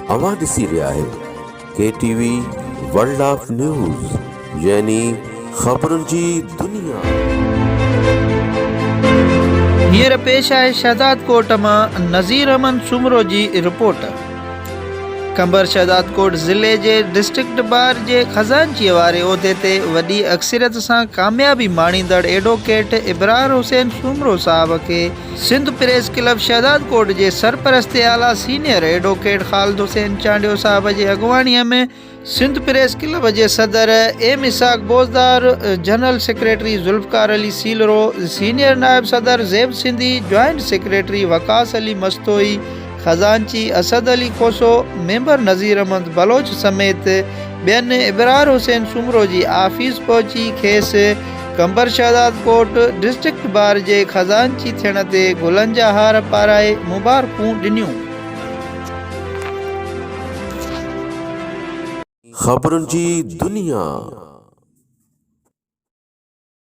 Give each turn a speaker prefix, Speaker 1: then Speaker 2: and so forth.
Speaker 1: اوهان ڏسي رهيا آهيو K T V world of news يعني خبرن جي دنيا.
Speaker 2: هينئر پيش آهي شهدادڪوٽ مان نذير احمد سومرو جي رپورٽ. قمبر شهدادڪوٽ ضلعي جي ڊسٽرڪٽ بار جي خزانچيء واري عهدي تي وڏي اڪثريت سان ڪاميابي ماڻيندڙ ايڊووڪيٽ ابرار حسين سومرو صاحب کي سنڌ پريس ڪلب شهدادڪوٽ جي سرپرست اعليٰ سينيئر ايڊووڪيٽ خالد حسين چانڊيو صاحب جي اڳواڻيء ۾ سنڌ پريس ڪلب جي صدر M Ishaq Bozdar, general secretary Zulfiqar Ali Selro, senior نائب صدر زيب سنڌي، جوائنٽ سيڪريٽري وقاص علي مستوئي، خزانچي اسد علي کوسو، ميمبر نذير احمد بلوچ سميت ٻين ابرار حسين سومرو جي آفيس پهچي کيس قمبر شهدادڪوٽ ڊسٽرڪٽ بار جي خزانچي ٿيڻ تي گلن جا هار پارائي مبارڪون ڏنيون.
Speaker 1: خبرن جي دنيا.